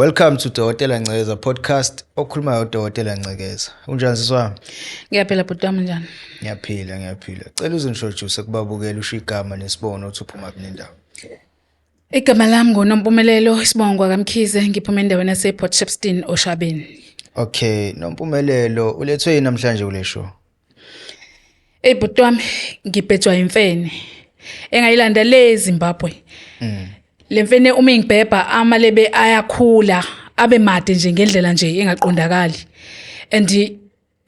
Welcome to Dokotela Ncekeza podcast, okhulumayo uDokotela Ncekeza. Unjani, sisi wami? Ngiyaphila, bhuti wami, njani? Ngiyaphila, ngiyaphila. Cela uzintroduce kubabukeli, usho igama nesibongo, uthi uphuma kuphi nendawo. Igama lami nguNompumelelo, isibongo kaMkhize, ngiphuma endaweni yase-Port Shepstone, Oshabeni. Okay, Nompumelelo, ulethwe yini namhlanje kule show? Ey bhuti wami, ngibhejwa imfene engayilanda le eZimbabwe. Le mfene uma ingibhebha, amalebe ayakhula abe made nje ngendlela nje engaqondakali. And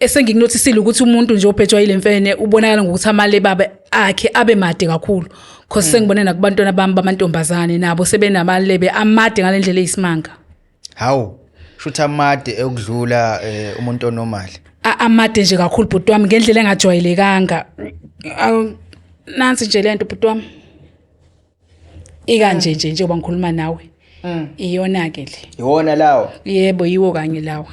esengikunothisile ukuthi umuntu nje obhejwa yile mfene ubonakala ngokuthi amalebe abe akhe abe made kakhulu. 'Cause sengibone nakubantwana bami bamantombazane, nabo sebenamalebe amade ngalendlela eyisimanga. Hawu, shutha amade ekudlula umuntu onormal. Amade nje kakhulu, bhuti wami, ngendlela engajwayelekanga. Awu, nansi nje lento, bhuti wami. Ikanje nje njengoba ngikhuluma nawe. Iyona ke le. Iwona lawo. Yebo, yiwo kanye lawa.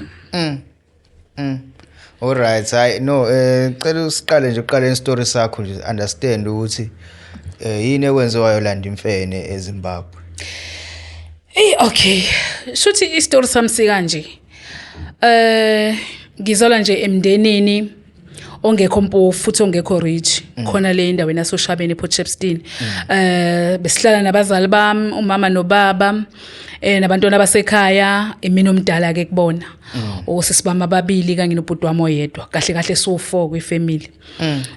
Alright, hayi no, cela usiqale nje, uqale istory sakho nje, understand ukuthi yini ekwenze wayolanda imfene eZimbabwe. Ey okay. Shuthi istory sami sikanje. Ngizalwa nje emndenini ongekho mpofu futhi ongekho rich khona le endaweni yasoShabeni, ePort Shepstone. Besihlala nabazali bami, umama nobaba, nabantwana basekhaya, imina omdala ke kubona. Osisi bami ababili kanye nobhuti wami oyedwa. Kahle kahle so4 kwifamily.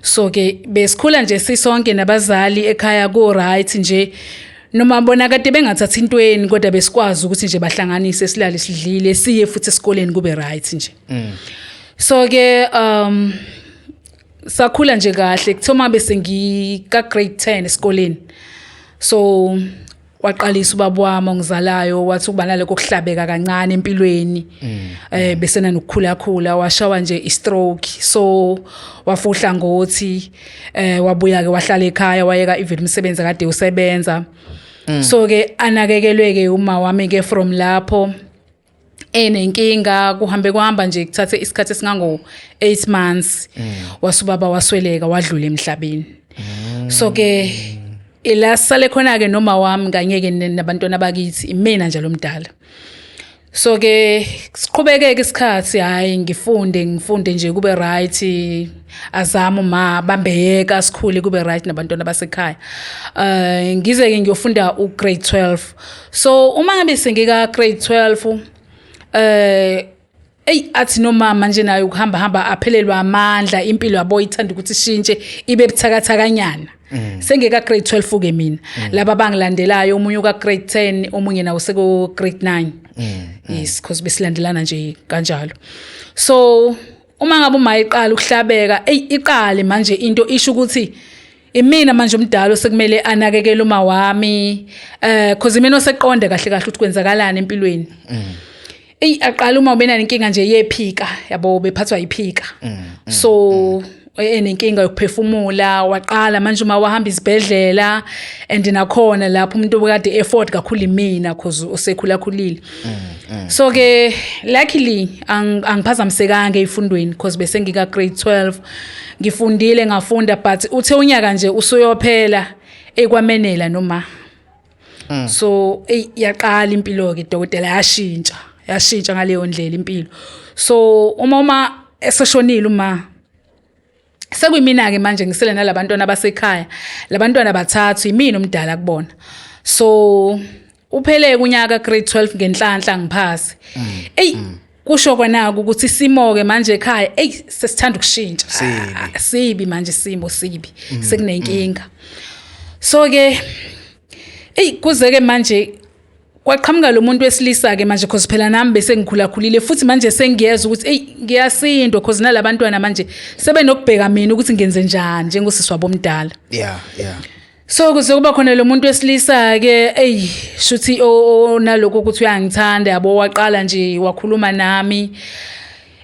So ke besikhula nje sisonke nabazali ekhaya, ku right nje, noma bona kade bengathathi intweni, kodwa besikwazi ukuthi nje bahlanganise, silale sidlile, siye futhi esikoleni, kube right nje. So ke sakhula nje kahle. Kuthiwa bese ngika grade 10 esikoleni, so waqalisa ubaba wami ongizalayo, wathi ukuba naloko kuhlabeka kancane empilweni, besena nokukhula khula, washawa nje i-stroke, so wafuhla ngothi wabuya ke wahlala ekhaya, wayeka even umsebenzi kade usebenza. So ke anakekelwe ke uma wami ke from lapho enenkinga. Kuhambe kuhamba nje, kuthathe isikhathi esingango 8 months, wasubaba wasweleka, wadlula emhlabeni. So ke ila sale khona ke noma wami kanye ke nabantwana bakithi, imina nje lomdala. So ke siqhubekeke isikhathi, hayi ngifunde, ngifunde nje, kube right, azama uma bambeyeka, sikhule kube right nabantwana basekhaya. Ngize ke ngiyofunda u grade 12. So uma ngabe sengika grade 12, eyi athi nomama nje naye ukuhamba hamba aphelelwa amandla, impilo yabo ithanda ukuthi ishintshe ibe buthakathakanyana. Sengeka grade 12 ke mina, laba bangilandelayo, omunye uka grade 10, omunye nawo seko grade 9. Yes, because besilandelana nje kanjalo. So uma ngabe uma iqala ukuhlabeka, ey iqale manje into isho ukuthi imina manje umdala sekumele anakekele uma wami, cause imina oseqonde kahle kahle ukuthi kwenzakalani empilweni. Eyi aqala uma ubenana inkinga nje yephika yabo, bephathwa yiphika, so enenkinga yokuphefumula. Waqala manje uma wahamba isibhedlela, and nakhona lapho umuntu obekade effort kakhulu imina, cause osekhula khulile. So ke luckily angiphazamisekanga ezifundweni, cause bese ngika grade 12, ngifundile, ngafunda, but uthe unyaka nje usuyophela, ekwamenela noma. So ey yaqala impilo ke, dokotela, yashintsha, yashintsha ngaleyo ndlela impilo. So uma eseshonile uma, sekuyimina ke manje ngisele nalabantwana basekhaya, labantwana bathathu, imina omdala kubona. So uphele kunyaka grade 12 ngenhlanhla ngiphasi. Ey kusho kona ukuthi isimo ke manje ekhaya, ey sesithanda ukushintsha. Sibi. Ah, sibi manje isimo, sibi, sekunenkinga. So ke ey kuze ke manje kwaqhamuka lo muntu wesilisa ke manje, cause phela nami bese ngikhula khulile futhi manje sengiyeza ukuthi ey ngiyasindwa, cause nalabantwana manje sebenokubheka mina ukuthi ngenze njani njengosisi wabo omdala. So kuze kuba khona lo muntu wesilisa ke, ey shuthi onalokho ukuthi uyangithanda yabo, waqala nje wakhuluma nami.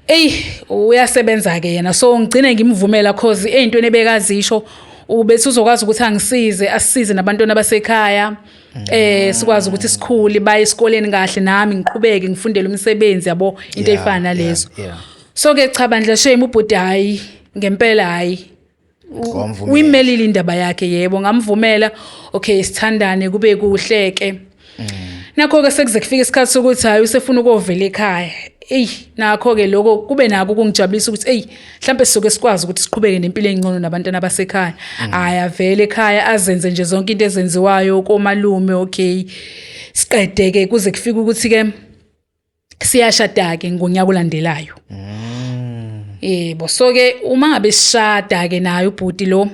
Ey uyasebenza ke yena, so ngigcine ngimvumela, cause eyintweni ebekazisho ubethi uzokwazi ukuthi angisize, asisize nabantwana basekhaya, sikwazi ukuthi sikhule, baye esikoleni kahle, nami ngiqhubeke ngifundele umsebenzi yabo, into efana nalezo. So ke cha bandla, shame, ubhuti hayi ngempela hayi Wamvumela. Uyimelile indaba yakhe, yebo, ngamvumela. Okay, sithandane kube kuhle ke. Nakho-ke sekuze kufika isikhathi sokuthi hhayi usefuna ukovela ekhaya. Eyi nakho-ke lokho kube nako ukungijabulisa ukuthi eyi mhlampe sizoke sikwazi ukuthi siqhubeke nempilo engcono nabantwana basekhaya. Hhayi avele ekhaya azenze nje zonke into ezenziwayo komalume okay. Siqede-ke kuze kufike ukuthi-ke siyashada-ke ngonyaka olandelayo. Yebo, so ke uma ngabe sishada ke naye ubhuti lo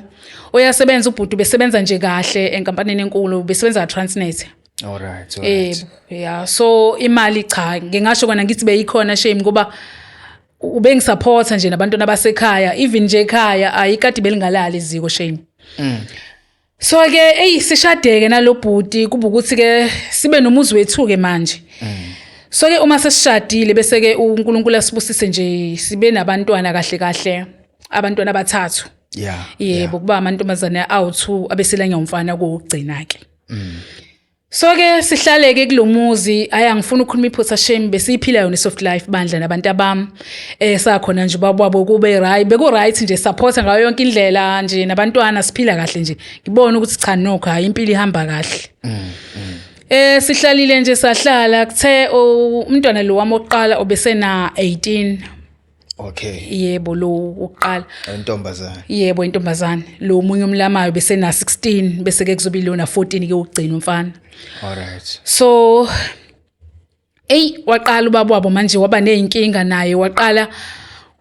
uyasebenza, ubhuti ubesebenza nje kahle enkampanini enkulu, ubesebenza ka-Transnet. Alright, alright. Yebo, yeah, so imali cha ngingasho kona ngithi beyikhona shame ngoba ubengisupporta nje nabantwana basekhaya, even nje ekhaya ayikade belingalali iziko shame. So ke eyi sishadeke nalobhuti kuba ukuthi ke sibe nomuzi wethu ke manje. So ke uma sesishadile bese ke uNkulunkulu asibusise nje sibe nabantwana kahle kahle, abantwana abathathu. Yebo, kuba amantombazane awu2 abeselanya umfana kokugcina ke. So ke sihlaleke kulomuzi, aya ngifuna ukukhuluma iphutha shame, besiyiphila yona soft life bandla nabantu abami. Sakhona nje ubaba kube right, beku right nje, support ngayo yonke indlela nje nabantwana siphila kahle nje. Ngibona ukuthi cha nokho hayi impilo ihamba kahle. Sihlalile nje sahlala, kuthe umntwana lo wami oqala obesena 18. Yebo, lo wokuqala. Intombazane. Yebo, intombazane. Lo munye umlamayo bese na 16, bese ke kuzobe lona 14 ke ukugcina umfana. Alright. So ey waqala ubaba wabo manje waba nezinkinga naye, waqala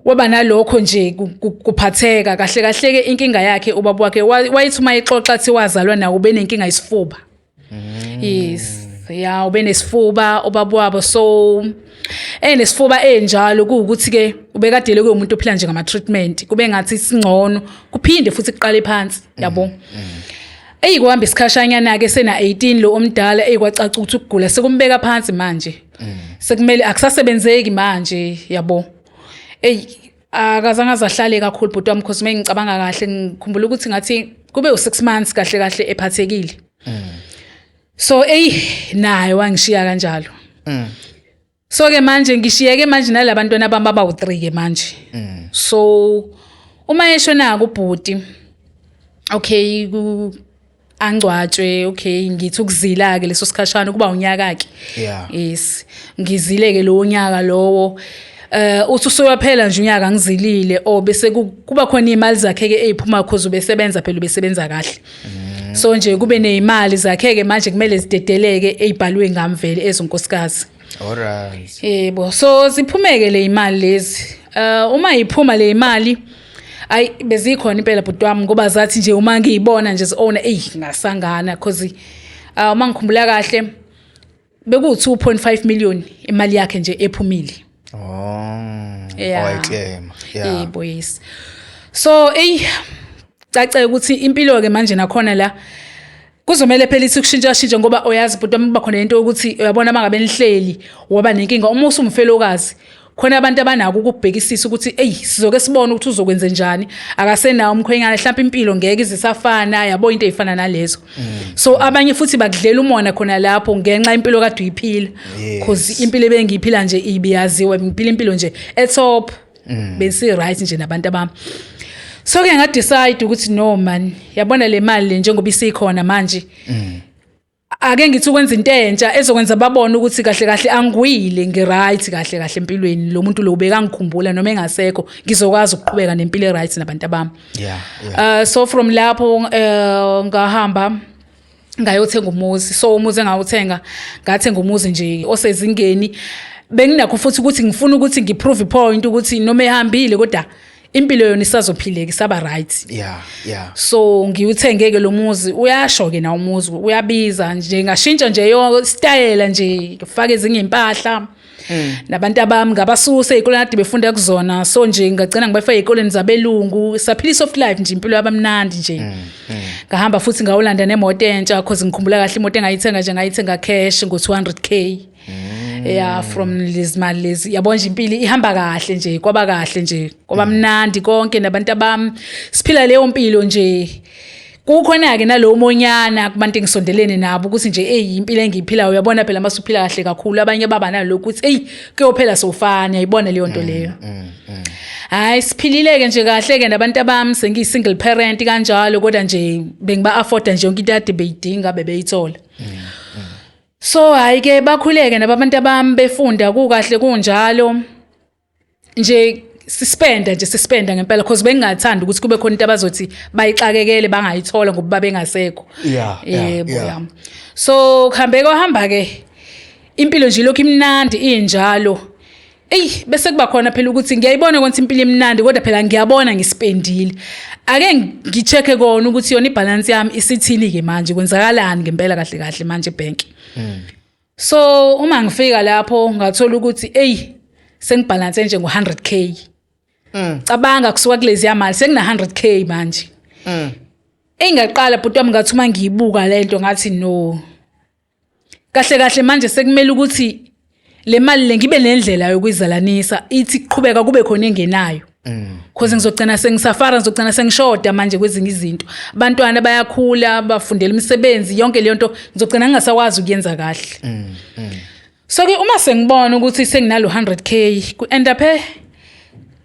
waba nalokho nje kuphatheka kahle kahle ke inkinga yakhe ubaba wakhe wayethi uma exoxa athi wazalwa nawo ubenenkinga isifuba. Yes. Ya, ubenesifuba ubaba wabo, so enesifuba enjalo kuwukuthi ke ubekadele kuyomuntu ophila nje ngama treatment, kube ngathi singcono kuphinde futhi kuqale phansi yabo. Eyi kuhamba isikhashanyana ke sena 18 lo omdala, eyi kwacaca ukuthi ukugula sekumbeka phansi manje. Sekumele akusasebenzeki manje yabo. Eyi akazange azahlale kakhulu bhuti wami, cause mengicabanga kahle ngikhumbula ukuthi ngathi kube u6 months kahle kahle ephathekile. So eyi naye wangishiya kanjalo. So ke manje ngishiyeke manje nalabantwana bami abawu3 ke manje. So uma eshona kubhuti okay angcwatshwe, okay ngithi ukuzila ke leso sikhashana kuba unyaka ke. Yes, ngizile ke lowo nyaka lowo. Uthi usuyaphela nje unyaka ngizilile, oh bese kuba khona imali zakhe ke eziphuma cause ubesebenza phela, ubesebenza kahle. So nje kube nezimali zakhe ke manje kumele zidedeleke ezibhalwe ngamvele ezonkosikazi. Alright. Yebo, so ziphumeke le imali lezi. Uma iphuma le imali ayi bezikhona impela bhuti wami, ngoba zathi nje uma ngiyibona nje zi-owner eyi ngasangana, cause uma ngikhumbula kahle beku 2.5 million imali yakhe nje ephumile. Oh. Yeah. Owayiclaim. Yeah. Yebo, yes. So eyi cace ukuthi impilo ke manje nakhona la kuzomele phela ithi kushintsha shintsha, ngoba uyazi bhuti wami kuba khona into yokuthi uyabona mangabe nihleli waba nenkinga uma usumfelokazi, khona abantu abanako ukubhekisisa ukuthi eyi sizoke sibone ukuthi uzokwenze njani, akasenawo umkhwenyana, mhlawumbe impilo ngeke izisafana yabo, into ezifana nalezo. So abanye futhi bakudlela umona khona lapho ngenxa impilo kade uyiphila, cause impilo ebengiyiphila nje ibiyaziwa, ngiphila impilo nje etop, besi right nje nabantu abami. So ke nga decide ukuthi no man, yabona le mali le njengoba isikhona manje, ake ngithi ukwenza into entsha ezokwenza babone ukuthi kahle kahle angiwile, ngi-right kahle kahle empilweni, lo muntu lo ubekangikhumbula noma engasekho, ngizokwazi ukuqhubeka nempilo e-right nabantu abami. So from lapho ngahamba ngayothenga umuzi. So umuzi engawuthenga, ngathenga umuzi nje osezingeni, benginakho futhi ukuthi ngifuna ukuthi ngiprove point ukuthi noma ehambile kodwa impilo yona isazophileka, isaba right. So ngiwuthenge ke lo muzi, uyasho ke na umuzi uyabiza nje, ngashintsha nje yo style nje, ngifake ezinye impahla. Nabantu abami ngabasusa ey'koleni kade befunda kuzona, so nje ngagcina ngibafaka ey'koleni zabelungu, saphila i-soft life nje, impilo yabamnandi nje. Ngahamba futhi ngawulanda nemoto entsha, cause ngikhumbula kahle imoto engayithenga nje, ngayithenga cash ngo-200K. Yeah, from lezi mali lezi yabo nje impilo ihamba kahle nje, kwaba kahle nje, kwaba mnandi konke nabantu abami, siphila leyo mpilo nje. Kukhona-ke nalowo monyana kubantu engisondelene nabo ukuthi nje eyi impilo engiyiphilayo, uyabona phela mase uphila kahle kakhulu abanye baba nalokhu ukuthi eyi kuyophela sofana, uyayibona leyo nto leyo. Hayi siphilile-ke nje kahle-ke nabantu abami, sengiyi-single parent kanjalo, kodwa nje bengiba-afforda nje yonke into kade beyidinga bebeyithola. So hayi ke bakhuleke nababantu abami befunda kukahle kunjalo nje, sispenda nje, sispenda ngempela, cause bengingathanda ukuthi kube khona into abazothi bayixakekele bangayithola ngoba babengasekho. Yebo. Yami, so kuhambe kwahamba ke impilo nje lokhu imnandi injalo. Eyi, bese kuba khona phela ukuthi ngiyayibona ukuthi impilo imnandi, kodwa phela ngiyabona ngispendile. Ake ngi-check-e kona ukuthi yona i-balance yami isithini-ke manje, kwenzakalani ngempela kahle kahle manje ebhenki. So uma ngifika lapho ngathola ukuthi eyi, sengibhalanse nje ngo-100K. Cabanga, kusuka kulezi mali sengina 100K manje. Engaqala, bhuti wami, ngathi uma ngiyibuka lento ngathi no, kahle kahle manje sekumele ukuthi le mali le ngibe nendlela yokuyizalanisa, ithi kuqhubeka kube khona engenayo, cause ngizogcina sengisafara, ngizogcina sengishoda manje kwezinye izinto. Abantwana bayakhula, bafundela imisebenzi, yonke leyo nto ngizogcina ngingasakwazi ukuyenza kahle. So ke uma sengibona ukuthi senginalo 100K, ku end up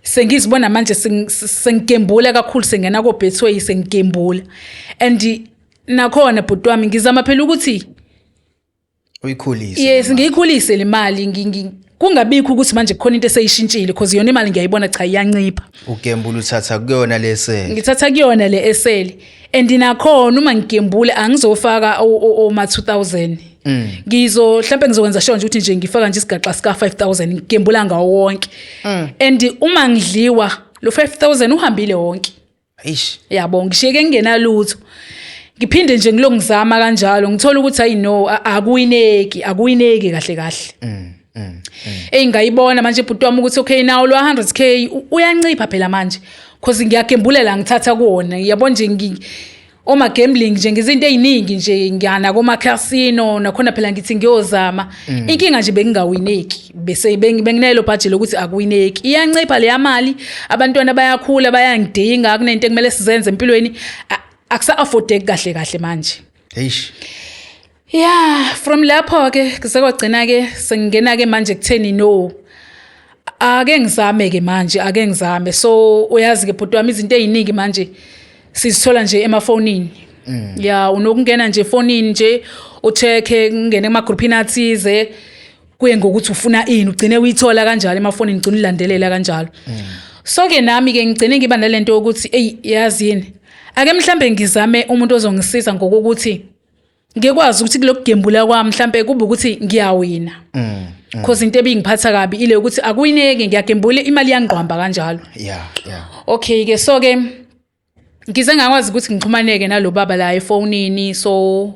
sengizibona manje sengigembula kakhulu, sengena ko Betway, sengigembula. And nakhona, bhuti wami, ngizama phela ukuthi Uyikhulise. Yes, ngiyikhulise le mali, kungabikho ukuthi manje kukhona into eseyishintshile, because yona imali ngiyayibona, cha, iyancipha. Ugembula uthatha kuyona lesele. Ngithatha kuyona le esele, and nakhona uma ngigembula angizofaka oma 2000, ngizo mhlawumbe ngizokwenza sure nje ukuthi nje ngifaka nje isigaxa sika 5000, ngigembula ngawo wonke. And uma ngidliwa lo 5000 uhambile wonke. Eish. Yabo, ngishiyeke ngingenalutho. Ngiphinde nje ngilokhu ngizama kanjalo, ngithola ukuthi hayi no, akuwineki, akuwineki kahle kahle. Eyi, ngayibona manje, bhuti wami, ukuthi okay, nawo lo 100K uyancipha phela manje, cause ngiyagembulela, ngithatha kuwona, yabo nje, oma gambling nje, ngizinto eziningi nje, ngiyana koma casino nakhona phela, ngithi ngiyozama. Inkinga nje bengingawineki, bese benginelo budget lokuthi akuwineki, iyancipha leya mali. Abantwana bayakhula, bayangidinga, kunento ekumele sizenze empilweni, akusa affordeki kahle kahle manje. Eish. Yeah, from lapho ke kusekwagcina ke sengingena ke manje kutheni no, ake ngizame ke manje, ake ngizame. So uyazi ke, bhuti wami, izinto eziningi manje sizithola nje emafonini. Ya, unokungena nje efonini nje ucheck-e, ungene emagroupini athize, kuye ngokuthi ufuna ini, ugcine uyithola kanjalo emafonini, ugcine ulandelela kanjalo. So ke nami ke ngigcine ngiba nalento yokuthi eyi, yazi yini, ake mhlambe ngizame umuntu ozongisiza ngokuthi ngikwazi ukuthi kulokhu gembula kwami mhlambe kube ukuthi ngiyawina, cause into ebingiphatha kabi ile ukuthi akuwineki, ngiyagembula, imali iyangqwamba kanjalo. Okay ke, so ke ngize ngakwazi ukuthi ngixhumaneke nalo baba la efonini. So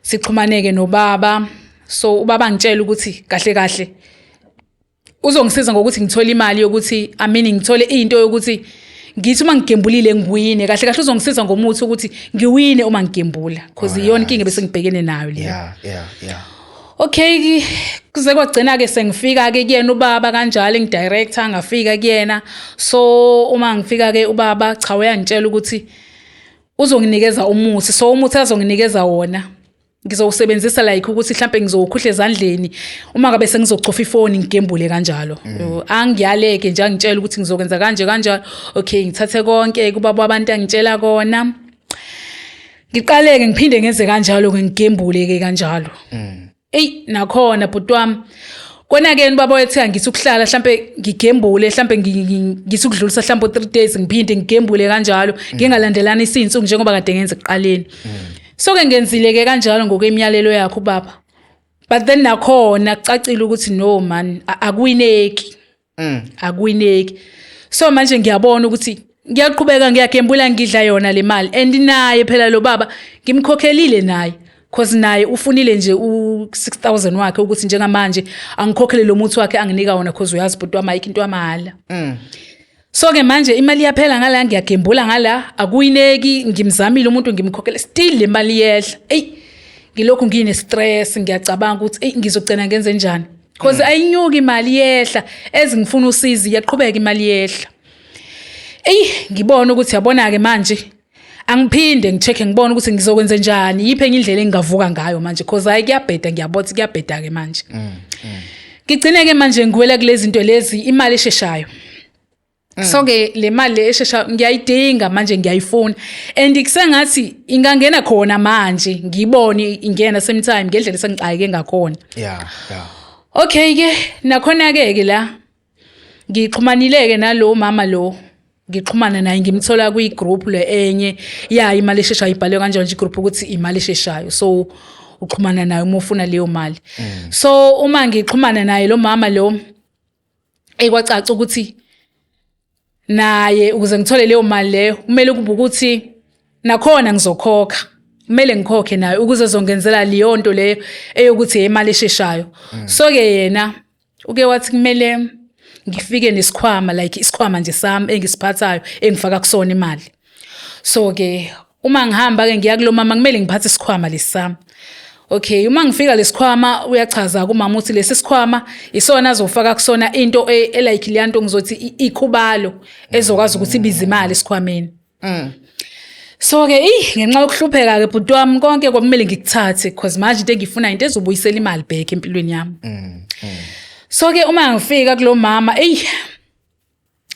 sixhumaneke nobaba, so ubaba ngitshela ukuthi kahle kahle uzongisiza ngokuthi ngithole imali yokuthi, I mean, ngithole into yokuthi ngithi uma ngigembulile ngiwine. Kahle kahle uzongisiza ngomuthi ukuthi ngiwine uma ngigembula, because iyona inkinga bese ngibhekene nayo leyo. Okay, kuze kwagcina ke sengifika ke kuyena ubaba kanjalo, ngi-director ngafika kuyena. So uma ngifika ke ubaba, cha, uyangitshela ukuthi uzonginikeza umuthi. So umuthi azonginikeza wona ngizowusebenzisa like ukuthi mhlambe ngizowukhuhla ezandleni uma ngabe sengizocofa ifoni ngigembule kanjalo. Angiyaleke nje, angitshela ukuthi ngizokwenza kanje kanjalo. Okay, ngithathe konke kubaba abantu angitshela kona, ngiqaleke ngiphinde ngenze kanjalo ke, ngigembule ke kanjalo. Eyi, nakhona, bhuti wami, kona-ke ubaba wethe ngithi ukuhlala mhlampe ngigembule, mhlampe ngithi ukudlulisa mhlampe 3 days, ngiphinde ngigembule kanjalo, ngingalandelani isinsuku njengoba kade ngenza ekuqaleni. So ke ngenzile ke kanjalo ngokwemiyalelo yakho ubaba, but then nakhona kucacile ukuthi no man, akuwineki, akuwineki. So manje ngiyabona ukuthi ngiyaqhubeka ngiyagembula, ngidla yona le mali, and naye phela lo baba ngimkhokhelile naye, cause naye ufunile nje u-6000 wakhe ukuthi njengamanje angikhokhele lo muthi wakhe anginika wona, cause uyazi, bhuti wami, ayikho into yamahhala. So ke manje imali iyaphela ngala, ngiyagembula ngala, akuyineki, ngimzamile umuntu, ngimkhokhele, still le mali iyehla. Eyi, ngilokhu ngine-stress, ngiyacabanga ukuthi eyi, ngizogcina ngenze njani, cause ayinyuki imali, iyehla. Ezingifuna usizi, iyaqhubeka imali yehla. Eyi, ngibona ukuthi yabona-ke manje angiphinde ngi-check-e, ngibone ukuthi ngizokwenze njani, yiphi enye indlela engingavuka ngayo manje, cause hayi, kuyabheda, ngiyabona ukuthi kuyabheda-ke manje. Ngigcine-ke manje ngiwela kulezi zinto lezi, imali esheshayo. So ke le mali le eshesha ngiyayidinga manje, ngiyayifuna and kusengathi ingangena khona manje, ngiyibone ingena same time ngendlela esengixakeke ngakhona. Okay ke, nakhona ke ke la ngixhumanile ke nalo mama lo, ngixhumana naye, ngimthola kwi-group le enye ya imali esheshayo, ibhalwe kanjalo nje i-group ukuthi imali esheshayo, so uxhumana naye uma ufuna leyo mali. So uma ngixhumana naye lo mama lo, ekwacaca ukuthi naye ukuze ngithole leyo mali leyo kumele kube ukuthi nakhona ngizokhokha, kumele ngikhokhe naye ukuze zongenzela leyo nto leyo eyokuthi imali esheshayo. So ke yena uke wathi kumele ngifike nesikhwama, like isikhwama nje sami engisiphathayo engifaka kusona imali. So ke uma ngihamba ke ngiya kulo mama, kumele ngiphathe isikhwama lesi sami. Okay, uma ngifika lesikhwama, uyachaza kumama ukuthi lesi sikhwama isona azofaka kusona into elike leya nto ngizothi ikhubalo ezokwazi ukuthi ibize imali esikhwameni. So ke ngenxa yokuhlupheka ke bhuti wami, konke kwakumele ngikuthathe because manje into engifuna into ezobuyisela imali back empilweni yami. So ke uma ngifika kulo mama,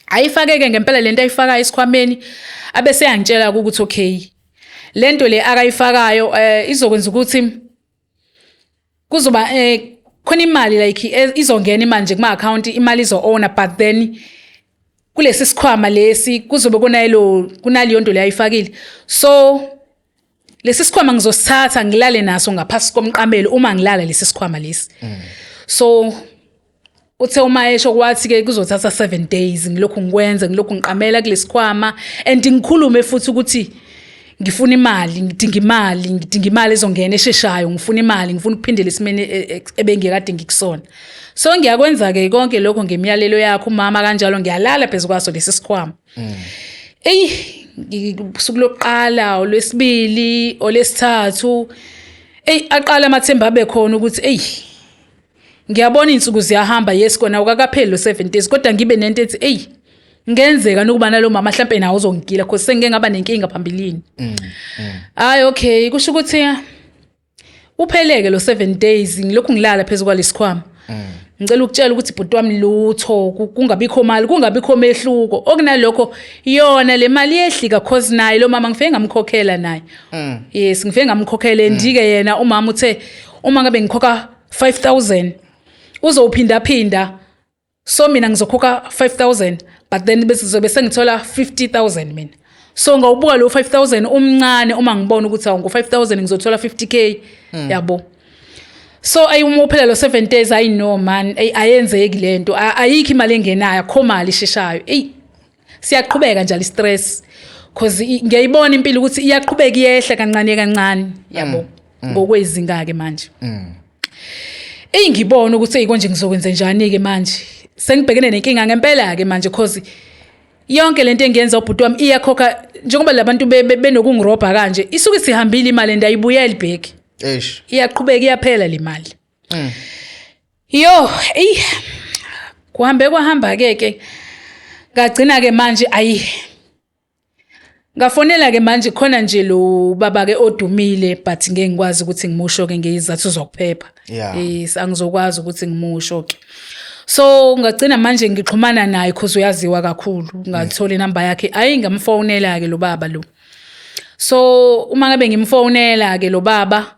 ayifake ke ngempela lento ayifakayo esikhwameni, abese yangitshela ukuthi okay, lento le akayifakayo izokwenza ukuthi kuzoba khona imali, like izongena imali nje kuma account, imali izo owner, but then kulesi sikhwama lesi kuzobe kunayilo kunaleyo nto le ayifakile. So lesi sikhwama ngizosithatha ngilale naso ngaphasi komqamelo uma ngilala lesi sikhwama lesi. So uthe uma esho kwathi ke kuzothatha 7 days ngilokhu ngikwenza, ngilokhu ngiqamela kulesikhwama and ngikhulume futhi ukuthi ngifuna imali, ngidinga imali, ngidinga imali ezongena esheshayo, ngifuna imali, ngifuna ukuphindela esimeni ebengekade ngikusona. So ngiyakwenza ke konke lokho ngemiyalelo yakho umama kanjalo, ngiyalala phezu kwaso lesi sikhwama. Eyi, usuku lokuqala, olwesibili, olwesithathu, eyi aqala amathemba abe khona ukuthi eyi ngiyabona iy'nsuku ziyahamba, yes kona awukakapheli lo 7 days, kodwa ngibe nento ethi eyi ngenzeka nokuba nalo mama mhlampe nawe uzongigila cause sengike ngaba nenkinga phambilini. Hayi okay, kusho ukuthi upheleke lo 7 days ngilokhu ngilala phezu kwalesikhwama. Ngicela ukutshela ukuthi bhuti wami, lutho, kungabikho mali, kungabikho mehluko. Okunalokho yona le mali yehlika cause naye lo mama ngifike ngamkhokhela naye. Yes, ngifike ngamkhokhela, ndike yena umama uthe uma ngabe ngikhokha 5000 uzophinda phinda, so mina ngizokhokha 5000 but then bese zobe sengithola 50000 mina. So ngawubuka lo 5000 umncane uma ngibona ukuthi awu ngo 5000 ngizothola 50K, yabo. So ayi uma uphela lo 7 days, ayi no man, ayenzeki lento, ayikho imali engenayo, akho mali isheshayo. Ey siyaqhubeka njalo i-stress cause ngiyayibona impilo ukuthi iyaqhubeka iyehla kancane kancane, yabo, ngokwezinga ke manje. Eyi ngibona ukuthi eyi konje ngizokwenza njani ke manje, sengibhekene nenkinga ngempela ke manje cause yonke lento engiyenza ubhuti wami iyakhokha, njengoba labantu benokungirobha kanje, isuke sihambile imali and ayibuyeli back. Eish. Iyaqhubeka iyaphela le mali. Yo, eyi kuhambe kwahamba ke ke ngagcina ke manje ayi ngafonela ke manje khona nje lo baba ke odumile, but ngeke ngikwazi ukuthi ngimusho ke ngezizathu zokuphepha. Yes, angizokwazi ukuthi ngimusho ke. So ngagcina manje ngixhumana naye cause uyaziwa kakhulu, ngathola inamba yakhe, ayi ngamfonela ke lo baba lo. So uma ngabe ngimfonela ke lo baba,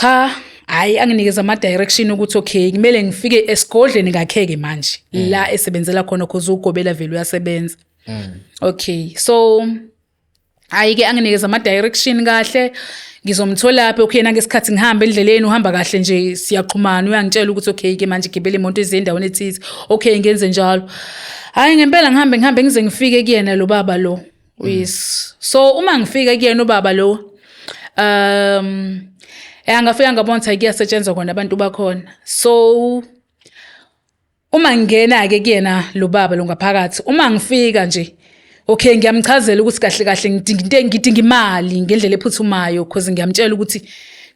cha hayi anginikeza ama direction ukuthi okay kumele ngifike esigodleni ngakheke manje la esebenzela khona cause ugobela vele uyasebenza. Okay, so hayi ke anginikeza ama direction kahle, ngizomthola phi. Okay, nangesikhathi ngihamba endleleni uhamba kahle nje, siyaxhumana, uyangitshela ukuthi okay ke manje gibela imoto ize endaweni ethize. Okay, ngenze njalo. Hayi ngempela ngihambe ngihambe ngize ngifike kuyena lo baba lo. Yes, so uma ngifika kuyena ubaba lo, ngafika ngabona ukuthi kuyasetshenzwa khona, abantu bakhona. So uma ngingena ke kuyena lo baba lo ngaphakathi, uma ngifika nje, okay ngiyamchazela ukuthi kahle kahle ngidinga into, ngidinga imali ngendlela ephuthumayo because ngiyamtshela ukuthi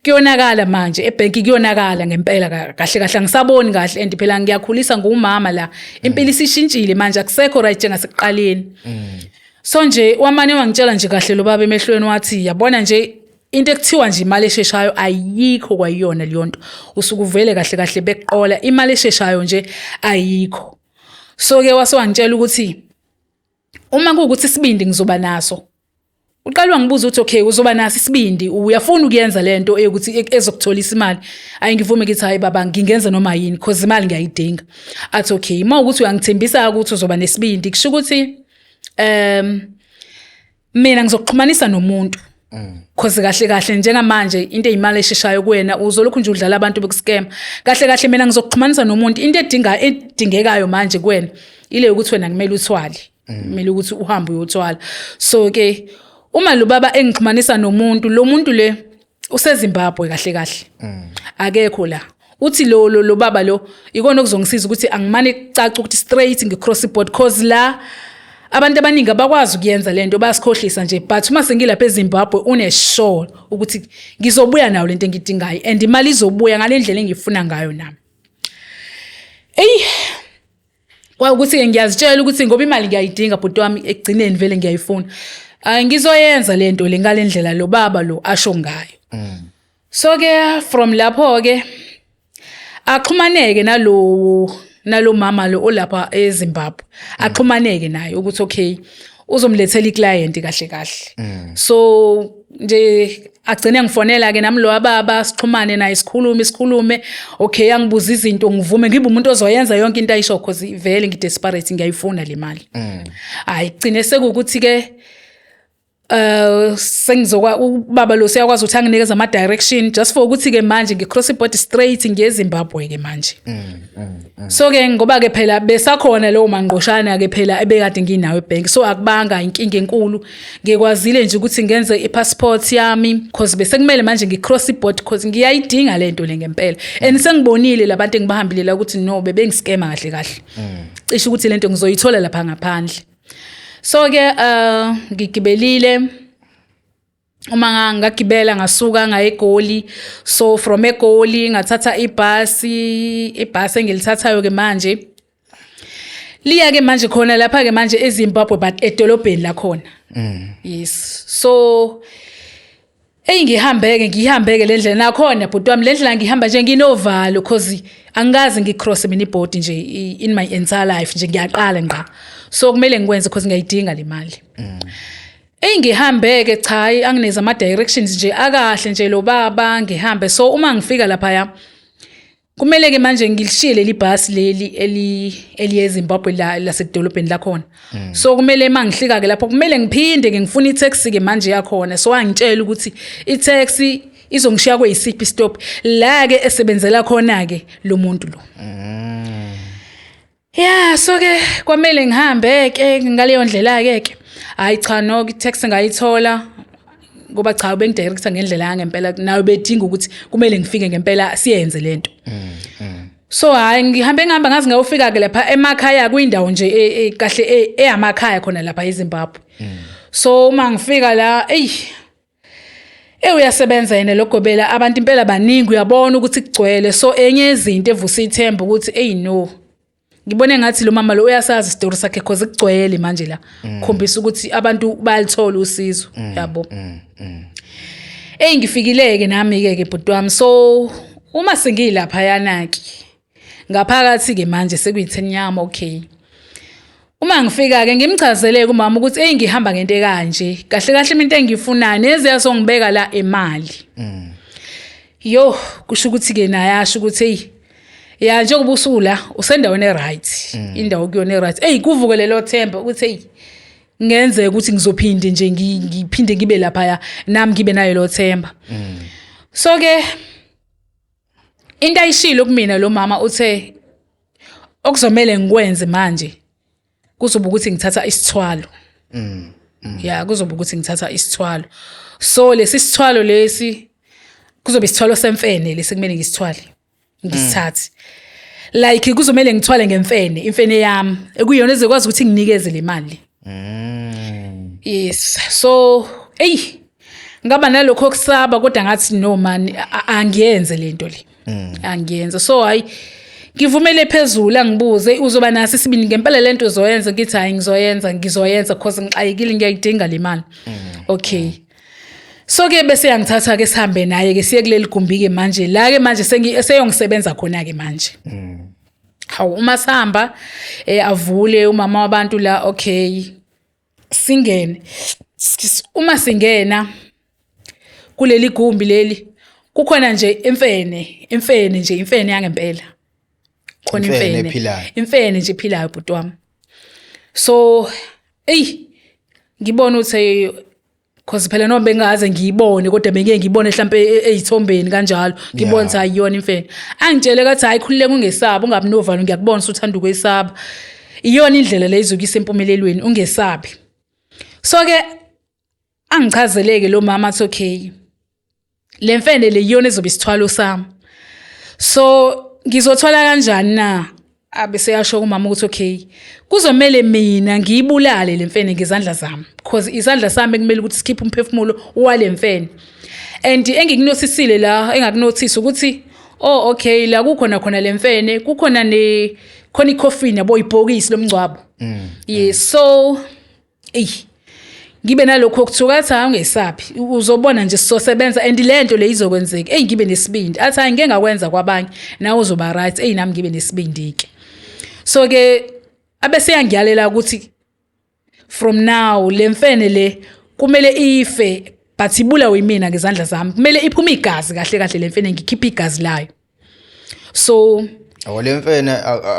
kuyonakala manje ebhenki, kuyonakala ngempela, kahle kahle angisaboni kahle and phela ngiyakhulisa ngumama la, impilo isishintshile manje, akusekho right njengasekuqaleni. So nje wamane wangitshela nje kahle lo baba emehlweni, wathi yabona nje into ekuthiwa nje imali esheshayo ayikho kwayiyona leyo nto, usuke uvele kahle kahle beqola, imali esheshayo nje ayikho. So ke wase wangitshela ukuthi uma kuwukuthi isibindi ngizoba naso, uqala wangibuza ukuthi okay, uzoba naso isibindi, uyafuna ukuyenza lento eyokuthi ezokutholisa imali? Ayi, ngivume, ngithi hayi baba, ngingenza noma yini cause imali ngiyayidinga. Athi okay, uma ukuthi uyangithembisa ukuthi uzoba nesibindi, kusho ukuthi mina ngizokuxhumanisa nomuntu, cause kahle kahle njengamanje into eyimali esheshayo kuwena uzolokhu nje udlala abantu beku-scam. Kahle kahle mina ngizokuxhumanisa nomuntu, into edinga edingekayo manje kuwena ile ukuthi wena kumele uthwale, kumele ukuthi uhambe uyothwala. So ke uma lo baba engixhumanisa nomuntu, lo muntu le useZimbabwe kahle kahle, akekho la. Uthi lo baba lo ikona okuzongisiza ukuthi angimane kucaca ukuthi straight ngi-cross border, cause la abantu abaningi abakwazi ukuyenza lento, bayasikhohlisa nje. But uma sengilapha eZimbabwe une-sure ukuthi ngizobuya nayo lento engidingayo and imali izobuya ngale ndlela engifuna ngayo nami. Eyi, kwawukuthi-ke ngiyazitshela ukuthi ngoba imali ngiyayidinga bhuti wami, ekugcineni vele ngiyayifuna, ayi ngizoyenza lento le ngale ndlela lo baba lo asho ngayo. So ke from lapho ke axhumaneke nalo mama lo olapha eZimbabwe, axhumaneke naye ukuthi okay, uzomlethela i-client kahle kahle. So nje agcine ngifonela ke nami lo baba, sixhumane naye, sikhulume sikhulume. Okay, angibuza izinto, ngivume, ngibe umuntu ozoyenza yonke into ayisho cause vele ngi-desperate, ngiyayifuna le mali. Hayi, gcine sekukuthi ke sengizokwa ubaba lo siyakwazi ukuthi anginikeze ama direction just for ukuthi ke manje ngi-cross border straight ngiye eZimbabwe ke manje. So ke ngoba ke phela besakhona leyo mangqoshana ke phela ebekade nginayo ebank, so akubanga inkinga enkulu, ngikwazile nje ukuthi ngenze i-passport yami cause bese kumele manje ngi-cross border cause ngiyayidinga lento le ngempela and sengibonile labantu engibahambile la ukuthi no, bebengi-scama kahle kahle, cishe ukuthi lento ngizoyithola lapha ngaphandle. So ke ngigibelile, uma ngagibela ngasuka ngaye eGoli. So from eGoli ngathatha ibhasi, ibhasi engilithathayo ke manje liya ke manje khona lapha ke manje eZimbabwe, but edolobheni lakhona. Yes, so eyi ngihambeke ngihambeke le ndlela nakhona bhuti wami, le ndlela ngihamba nje nginovalo cause angikaze ngi-cross mina ibhodi nje in my entire life nje, ngiyaqala ngqa. So kumele ngikwenze cause ngiyayidinga le mali. Eyi ngihambeke, cha, angineza ama directions nje akahle nje lo baba, ngihambe. So uma ngifika lapha kumele ke manje ngilishiye leli bhasi leli eliye eZimbabwe la lasedolobheni lakhona. So kumele mangihlika ke lapho kumele ngiphinde ke ngifuna i-taxi ke manje yakhona. So angitshela ukuthi i-taxi izongishiya kweyisiphi stop la ke esebenzela khona ke lo muntu lo. Ya, so ke kwamele ngihambe ke ngaleyo ndlela ke ke. Hayi cha, no, i-taxi ngayithola ngoba cha, bengi-director ngendlela yangempela, nayo bedinga ukuthi kumele ngifike ngempela siyenze lento. So hayi, ngihambe ngihamba ngaze ngayofika ke lapha emakhaya, kuyindawo nje kahle eyamakhaya khona lapha eZimbabwe. So uma ngifika la, eyi uyasebenza yena lo gobela, abantu impela baningi, uyabona ukuthi kugcwele. So enye izinto evusa ithemba ukuthi ey no, ngibone ngathi lo mama lo uyasazi isitori sakhe cause kugcwele manje la, khombisa ukuthi abantu bayalithola usizo, yabo. Ey ngifikile ke nami ke ke bhuti wami. So uma sengilapha yana ke ngaphakathi ke manje sekuyi-10 yami, okay. Uma ngifika ke ngimchazele kumama ukuthi ey ngihamba ngento ekanje, kahle kahle into engiyifunayo neziya songibeka la imali. Yo, kusho ukuthi ke naye asho ukuthi hey ya, njengoba usula usendaweni e-right, indawo kuyona e-right. Ey kuvuke lelo themba ukuthi hey ngenzeka ukuthi ngizophinde nje ngiphinde ngibe lapha nami, ngibe nayo lo themba. So ke into ayishilo kumina lo mama, uthe okuzomele ngikwenze manje kuzoba ukuthi ngithatha isithwalo. Ya, kuzoba ukuthi ngithatha isithwalo. So lesi sithwalo lesi kuzoba isithwalo semfene lesi kumele ngisithwale, ngisithathe, like kuzomele ngithwale ngemfene, imfene yami ekuyiyona ezokwazi ukuthi nginikeze le mali. Yes, so ey ngaba nalokho kusaba kodwa ngathi no man, angiyenze lento le, angiyenze. So hayi, ngivumele phezulu, angibuze uzoba naso isibindi ngempela lento uzoyenza? Ngithi hayi, ngizoyenza, ngizoyenza cause ngixakekile, ngiyayidinga le mali. Okay, so ke bese yangithatha ke sihambe naye ke siye kuleli gumbi ke manje la ke manje seyongisebenza khona ke manje. Hawu, uma sihamba avule umama wabantu la, okay, singene. Uma singena kuleli gumbi leli, kukhona nje imfene, imfene nje, imfene yangempela khona. Imfene imfene ephilayo. Imfene nje ephilayo, bhuti wami. So eyi, ngibona ukuthi, cause phela noma bengaze ngiyibone, kodwa bengeke ngibone mhlambe eyithombeni kanjalo, ngibona ukuthi ayiyona imfene. Angitshele kathi, "Hayi, khululeka, ungesabi, ungabi novalo, ngiyakubona usuthanda ukwesaba. Iyona indlela le izokuyisa empumelelweni, ungesabi." So ke angichazeleke lo mama, athi, "Okay, le mfene le iyona ezobe isithwalo sami. So ngizothwala kanjani na?" Abe seyasho kumama ukuthi, "Okay, kuzomele mina ngiyibulale le mfene ngezandla zami, because isandla sami kumele ukuthi sikhiphe umphefumulo wale mfene. And engikunotisile la, engakunothisa ukuthi, oh okay, la kukhona khona le mfene, kukhona ne khona icoffin, yabo, ibhokisi lomngcwabo." Yes, so eyi, ngibe nalokho okuthuka, athi, "Hayi, ungesabi, uzobona nje, sizosebenza and le nto le izokwenzeka." Eyi, ngibe nesibindi. Athi, "Hayi, ngike ngakwenza kwabanye, nawe uzoba right." Eyi, nami ngibe nesibindi-ke. So ke abese yangiyalela ukuthi from now le mfene le kumele ife, but ibulawe imina ngezandla zami, kumele iphume igazi kahle kahle le mfene, ngikhiphe igazi layo. So Awu, le mfene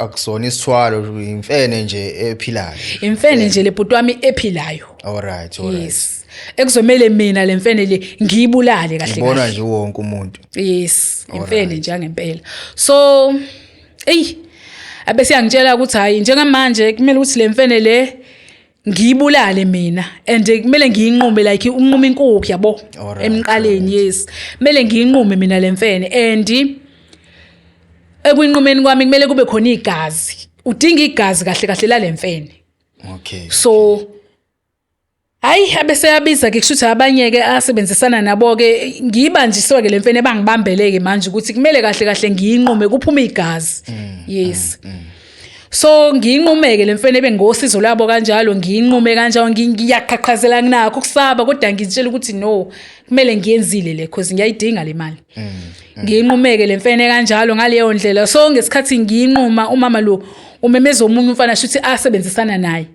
akusona isithwalo, imfene nje ephilayo? Imfene nje le, bhuti wami, ephilayo. All right. Yes, ekuzomele mina le mfene le ngiyibulale kahle Ibona kahle. nje wonke umuntu. Yes, imfene nje yangempela. So eyi, abese yangitshela ukuthi, hayi, njengamanje kumele ukuthi le mfene le ngiyibulale mina and kumele ngiyinqume like unquma inkukhu, yabo, emqaleni. Yes, kumele ngiyinqume mina le mfene, and ekuyinqumeni kwami kumele kube khona igazi, udinga igazi kahle kahle lale mfene. So hayi, abese yabiza ke, kushuthi abanye ke asebenzisana nabo ke, ngibanjiswe ke lemfene, bangibambeleke manje ukuthi kumele kahle kahle ngiyinqume kuphume igazi. Yes, so ngiyinqumeke le mfene bengosizo lwabo kanjalo, ngiyinqume kanjalo, ngiyaqhaqhazela, nginakho ukusaba, kodwa ngitshela ukuthi no, kumele ngiyenzile le cause ngiyayidinga le mali. Ngiyinqumeke le mfene kanjalo ngaleyo ndlela. So ngesikhathi ngiyinquma, umama lo umemeza omunye umfana, shuthi asebenzisana naye.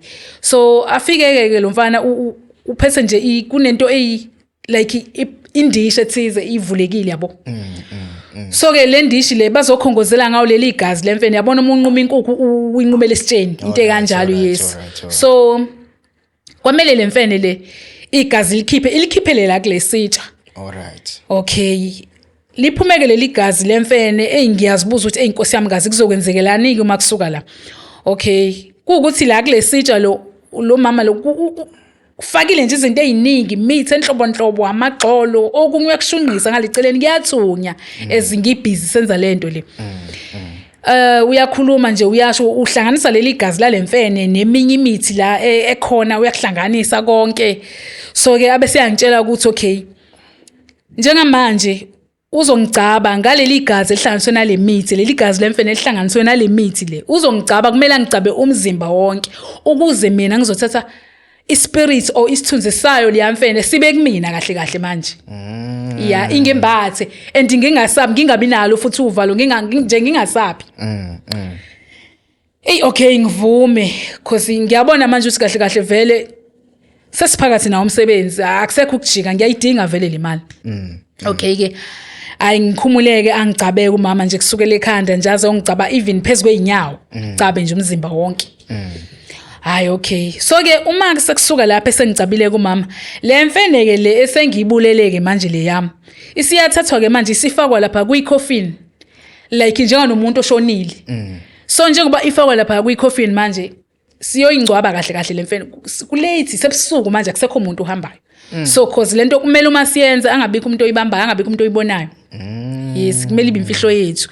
So afike ke lo mfana, uphethe nje kunento eyi like indishi ethize ivulekile, yabo. So ke le ndishi le bazokhongozela ngawo leli gazi lemfene, yabona, uma unquma inkukhu uyinqumela esitsheni, into ekanjalo. Yes. So kwamele le mfene le igazi likhiphe, ilikhiphele la kule sitsha. Okay, liphumeke leli gazi lemfene. Eyi, ngiyazibuza ukuthi, eyi Nkosi yami, gazi kuzokwenzekelani ke uma kusuka la? Okay, kuwukuthi la kule sitsha lo mama lo ufakile nje izinto ey'ningi, imithi enhlobonhlobo, amagxolo, okunye uyakushunqisa ngaleceleni, kuyathunya as ngibhizi senza lento le. Uyakhuluma nje, uyasho, uhlanganisa leli gazi lalemfene neminye imithi la ekhona, uyakuhlanganisa konke. So ke abese yangitshela ukuthi, okay, njengamanje uzongigcaba ngaleli gazi elihlanganiswe nale mithi, leli gazi lemfene elihlanganiswe nale mithi le. Uzongigcaba, kumele angigcabe umzimba wonke ukuze mina ngizothatha ispirit or isithunzi sayo leya mfene sibe kumina kahle kahle manje. Ya, ingembathe and ngingasabi, ngingabi nalo futhi uvalo, nje ngingasabi. Ey, okay, ngivume cause ngiyabona manje ukuthi kahle kahle vele sesiphakathi nawo umsebenzi, akusekho ukujika, ngiyayidinga vele le mali. Okay ke, ayi, ngikhumuleke, angigcabeke umama nje kusukela ekhanda nje aze ongigcaba even phezu kwey'nyawo, gcabe nje umzimba wonke. Hayi, okay, so ke uma sekusuka lapha esengigcabile kumama, le mfene-ke le esengiyibuleleke manje le yami isiyathathwa-ke manje, isifakwa lapha kwi-coffin like njenganomuntu oshonile. So njengoba ifakwa lapha kwi-coffin manje, siyoyingcwaba kahle kahle le mfene kulate, sebusuku manje, akusekho umuntu uhambayo. So cause lento kumele uma siyenza angabikho umuntu oyibambayo, angabikho umuntu oyibonayo. Yes, kumele ibe imfihlo yethu.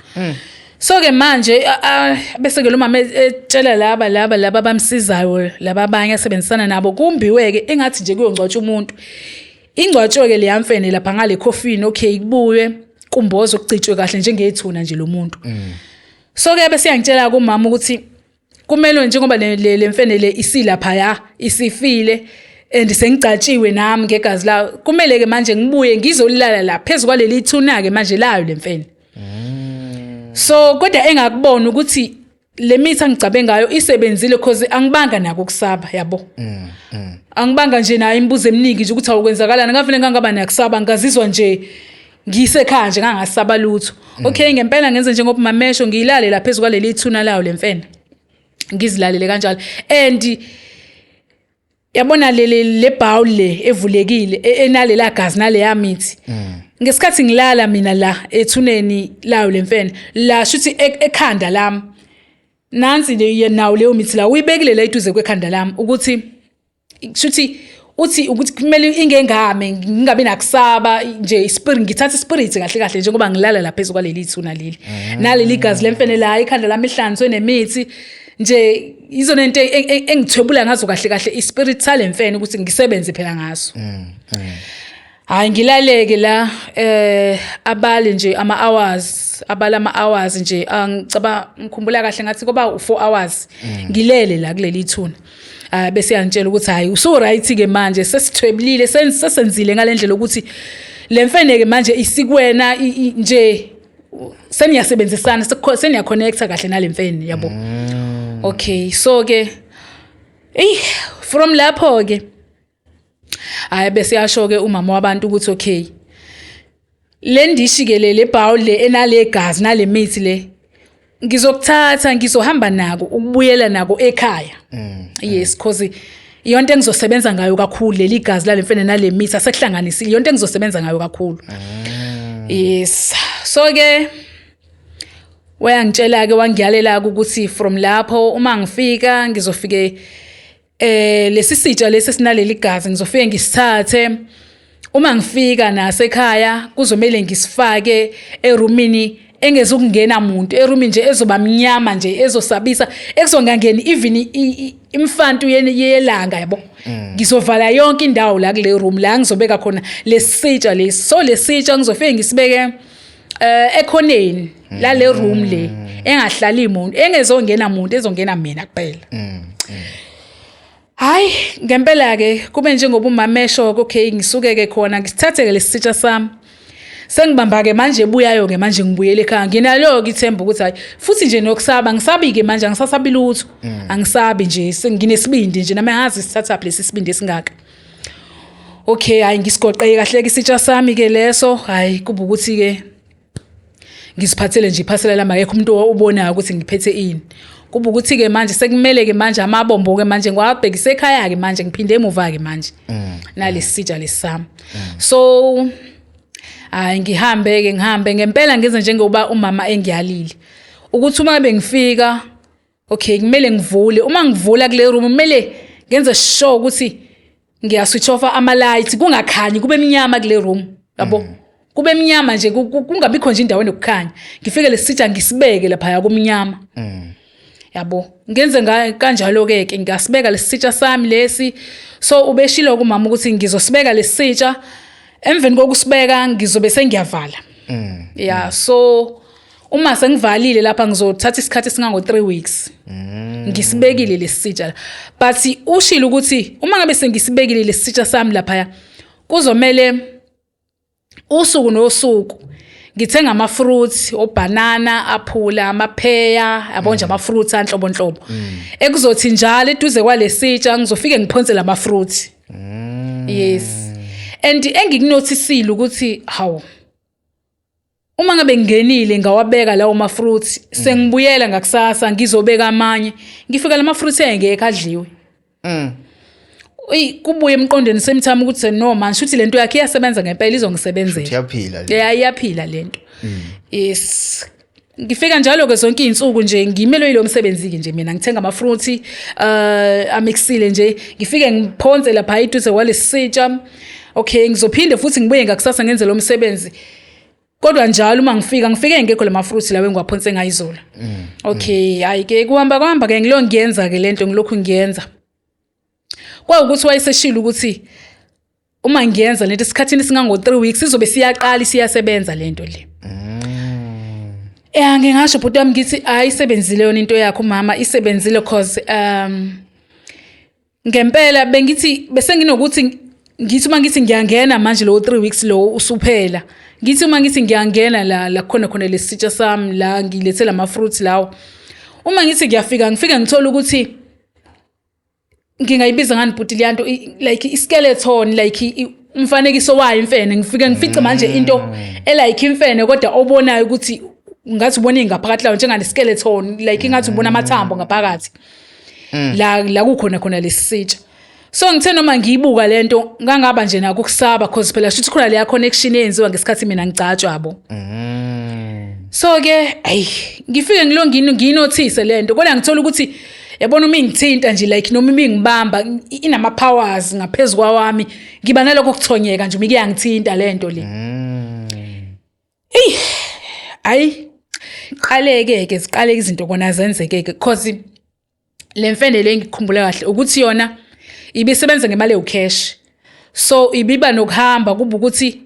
So ke manje bese ke lo mama etshela laba abamsizayo, laba abanye asebenzisana nabo, kumbiwe ke engathi nje kuyongcwatshwa umuntu, ingcwatshwe ke leya mfene lapha ngale coffin. Okay, kubuye kumbozo, kucitshwe kahle njengethuna nje lo muntu. So ke bese yangitshela kumama ukuthi kumele njengoba le mfene le isilapha isifile and sengigcatshiwe nami ngegazi layo, kumele ke manje ngibuye ngizolala la phezu kwaleli thuna ke manje layo le mfene. So kodwa engakubona ukuthi Le mithi angicabe ngayo isebenzile, cause angibanga nako ukusaba, yabo. Angibanga nje nayo imibuzo eminingi nje ukuthi awukwenzakalani, ngavele ngangaba nakusaba, ngazizwa nje ngisekhaya nje, ngangasaba lutho. Okay, ngempela ngenze njengoba umamesho, ngiyilale la phezu kwaleli thuna lawo lemfene, ngizilalele kanjalo. And yabona le bowl le evulekile enalela gazi naleya mithi, ngesikhathi ngilala mina la ethuneni layo lemfene la, shuthi ekhanda lami nansi le nawo leyo mithi la uyibekile la eduze kwekhanda lami, ukuthi shuthi uthi ukuthi kumele ingengame, ngingabi nakusaba nje, ispirit, ngithatha ispirit kahle kahle njengoba ngilala lapha phezu kwaleli thuna leli naleli gazi lemfene la, ikhanda lami ihlanzwe nemithi nje. Izona into engithwebula ngazo kahle kahle, ispirit salemfene, ukuthi ngisebenze phela ngaso. Hayi, ngilaleke la, abale nje ama hours, abala ama hours nje, angicaba ngikhumbula kahle ngathi kuba u4 hours ngilele la kuleli thuna. Ah, bese yangitshela ukuthi hayi, usu right ke manje, sesithwebulile, sesenzile ngalendlela ukuthi lemfene ke manje isikwena nje, seniyasebenzisana, seniya-connecta kahle nalemfene, yabo. Okay, so ke ey, from lapho ke, hayi, bese yasho ke umama wabantu ukuthi okay, le ndishi ke le bowl le enale gazi nale mithi le, ngizokuthatha, ngizohamba nako ukubuyela nako ekhaya. Yes, cause iyonto engizosebenza ngayo kakhulu, leli gazi lale mfene nale mithi asekuhlanganisile, iyonto engizosebenza ngayo kakhulu. Yes, so ke wayangitshela ke, wangiyalela ukuthi from lapho uma ngifika ngizofike lesi sitsha lesi sinaleli gazi ngizofike ngisithathe. Uma ngifika nasekhaya kuzomele ngisifake erumini engezukungena muntu, erumini nje ezoba mnyama nje, ezosabisa, ekuzongangeni even imfantu yelanga, yabo. Ngizovala yonke indawo la kule room la ngizobeka khona lesitsha lesi. So lesitsha ngizofike ngisibeke ekhoneni la le room le engahlali umuntu, engezongena umuntu, ezongena mina kuphela. Hayi, ngempela ke kube njengoba umama esho. Okay, ngisuke ke khona, ngisithathe ke lesitsha sami, sengibamba ke manje ebuyayo ke manje, ngibuyele ekhaya nginalo ke ithemba ukuthi hayi, futhi nje nokusaba ngisabi ke manje, angisasabi lutho, angisabi nje, senginesibindi nje nami, angazi sithatha lesi sibindi esingaka. Okay, hayi, ngisigoqeke kahle ke isitsha sami ke leso. Hayi, kuba ukuthi ke ngisiphathele nje iphasela lami, akekho umuntu obonayo ukuthi ngiphethe ini. Kuba ukuthi ke manje sekumele ke manje amabombo ke manje ngiwabhekise ekhaya ke manje, ngiphinde emuva ke manje nalesi sitsha lesami. So hayi, ngihambe ke, ngihambe ngempela, ngenze njengoba umama engiyalile ukuthi uma bengifika, okay, kumele ngivule. Uma ngivula kule room kumele ngenze sure ukuthi ngiya switch off ama lights, kungakhanyi, kube mnyama kule room, yabo, kube mnyama nje, kungabikho nje indawo enokukhanya. Ngifike lesitsha ngisibeke lapha kumnyama, yabo. Ngenze kanjalo ke ke, ngasibeka lesitsha sami lesi. So ubeshilo kumama ukuthi ngizosibeka lesitsha, emveni kokusibeka ngizobe sengiyavala. Yeah, so uma sengivalile lapha ngizothatha isikhathi esingango 3 weeks ngisibekile lesitsha. But ushilo ukuthi uma ngabe sengisibekile lesitsha sami lapha, kuzomele usuku nosuku ngithenga ama fruits, obanana, aphula, amapheya, yabo nje, ama fruits anhlobonhlobo, ekuzothi njalo eduze kwalesitsha ngizofike ngiphonse lama fruits. Yes, and engikunothisile ukuthi hawu, uma ngabe ngingenile ngawabeka lawo ma fruits, sengibuyela ngakusasa ngizobeka amanye, ngifika lama fruits engekho, adliwe. Uyi, kubuye emqondweni same time ukuthi no man, shuthi lento yakhe iyasebenza ngempela, izongisebenzela. Iyaphila le. Yeah, iyaphila lento. Yes, ngifika njalo ke zonke izinsuku nje ngimelwe yilo msebenzi ke nje mina, ngithenga ama fruits amixile nje, ngifike ngiphonse lapha eduze kwalesitsha. Okay, ngizophinde futhi ngibuye ngakusasa ngenze lo msebenzi, kodwa njalo uma ngifika ngifike ngekho lama fruits lawo engiwaphonse ngayizolo. Okay, hayi ke, kuhamba kuhamba ke, ngilo ngiyenza ke lento, ngilokhu ngiyenza. Kwawukuthi wayeseshilo ukuthi uma ngiyenza lento esikhathini singango 3 weeks izobe siyaqala siyasebenza lento le. Eh, ngingasho bhuti wami ngithi ayisebenzile yona into yakho mama, isebenzile, cause ngempela bengithi bese nginokuthi ngithi uma ngithi ngiyangena manje lo 3 weeks lo usuphela, ngithi uma ngithi ngiyangena la la khona khona lesitsha sami la ngilethe lama fruits lawo. Uma ngithi ngiyafika, ngifike ngithola ukuthi ngingayibiza ngani bhuti leyanto, like iskeleton, like umfanekiso wayo imfene. Ngifike ngifice manje into elike imfene, kodwa obonayo ukuthi ngathi ubona ingaphakathi layo njengane skeleton, like ingathi ubona amathambo ngaphakathi la kukhona khona lesitsha. So ngithe noma ngiyibuka lento, ngangaba nje nako ukusaba, cause phela shuthi khona leya connection eyenziwa ngesikhathi mina ngigcatshwa, yabo. So ke ayi, ngifike ngilongini ngiyinothise lento, kodwa ngithola ukuthi yabona uma ingithinta nje, like noma uma ingibamba, inama powers ngaphezulu kwawami. Ngiba nalokho kuthonyeka nje uma kuyangithinta lento le. Ey, ayi, qaleke ke, ziqaleke izinto kona zenzeke ke, cause le mfene le, ngikhumbula kahle ukuthi yona ibisebenza ngemali ewucash. So ibiba nokuhamba kuba ukuthi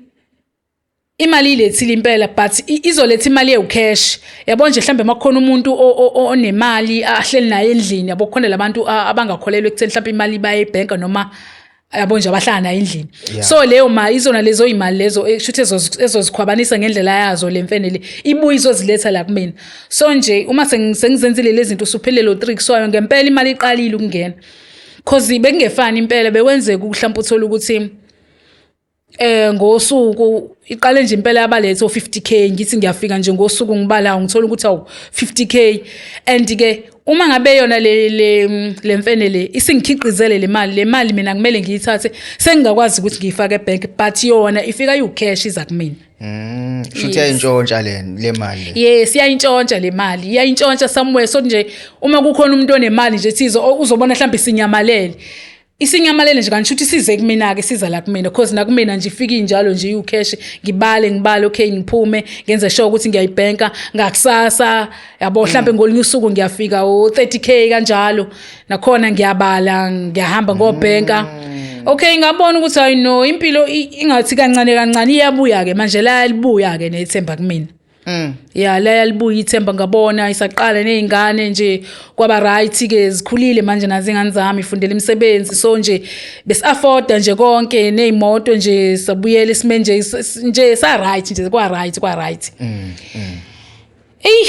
imali ilethile impela, but izoletha imali ewucash, yabo nje. Mhlambe makukhona umuntu onemali ahleli naye endlini, yabo, kukhona labantu abangakholelwa ekutheni mhlambe imali baye ebhenka noma, yabo nje, abahlala naye endlini. So leyo mali izona lezo imali lezo, shuthi ezozikhwabanisa ngendlela yazo le mfene le, ibuye izoziletha la kumina. So nje uma sengizenzile lezi zinto, usuphelele lo tricks wayo ngempela, imali iqalile ukungena, cause bekungefani impela. Bekwenzeka mhlawumbe uthola ukuthi ngosuku iqale nje impela yabalethe o50K. Ngithi ngiyafika nje ngosuku, ngibala, ngithola ukuthi awu, 50K. And ke uma ngabe yona le mfene le isingikhiqizele le mali, mina kumele ngiyithathe, sengingakwazi ukuthi ngiyifake ebank, but yona ifika iwucash, iza kumina. Shuthi yayintshontsha le mali le. Yes, iyayintshontsha le mali, iyayintshontsha somewhere. So nje uma kukhona umuntu onemali nje thize, uzobona mhlawumbe isinyamalele, isinyamalele nje, kanti shuthi size kumina-ke, siza la kumina, cause nakumina nje ifike injalo nje iwucash. Ngibale, ngibale, okay, ngiphume ngenze sure ukuthi ngiyayibhenka ngakusasa, yabo. Mhlambe ngolunye usuku ngiyafika o-30K kanjalo, nakhona ngiyabala, ngiyahamba ngobhenka. Okay, ngabona ukuthi hayi no, impilo ingathi kancane kancane iyabuya-ke manje, la libuya-ke nethemba kumina. Ya, la yalibuya ithemba, ngabona isaqala nezingane nje kwaba right ke, zikhulile manje nazo ingane zami, ifundela imisebenzi. So nje besi-afforda nje konke nezimoto nje, sabuyela esimeni nje nje sa right nje, kwa right, kwa right. Ey,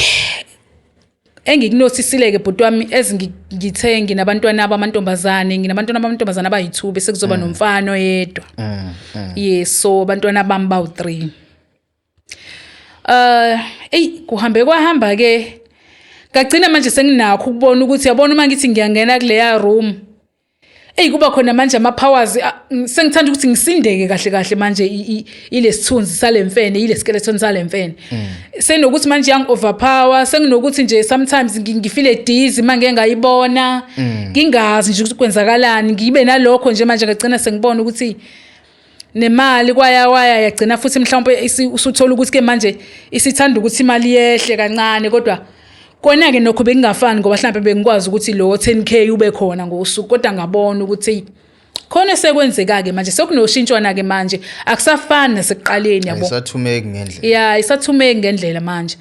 engikunothisile ke bhuti wami, ezingithe nginabantwana abamantombazane, nginabantwana abamantombazane abayi-2, bese kuzoba nomfana oyedwa. Yes, so abantwana bami bawu-3. Ey, kuhambe kwahamba ke, ngagcina manje senginakho ukubona ukuthi yabona uma ngithi ngiyangena kuleya room, ey, kuba khona manje ama powers, sengithanda ukuthi ngisindeke kahle kahle manje ilesithunzi salemfene, ile skeleton salemfene. Senokuthi manje yang overpower, senginokuthi nje sometimes ngifile dizzy manje ngayibona, ngingazi nje ukuthi kwenzakalani, ngibe nalokho nje. Manje ngagcina sengibona ukuthi nemali kwaya kwaya yagcina futhi mhlawumbe usuthola ukuthi ke manje isithanda ukuthi imali yehle kancane, kodwa kona ke nokho bekungafani, ngoba mhlawumbe bengikwazi ukuthi lo 10K ube khona ngosuku, kodwa ngabona ukuthi khona sekwenzeka ke manje, sekunoshintshwana ke manje, akusafani nasekuqaleni, yabo. Ayisathumeki ngendlela. Ya, isathumeki ngendlela manje.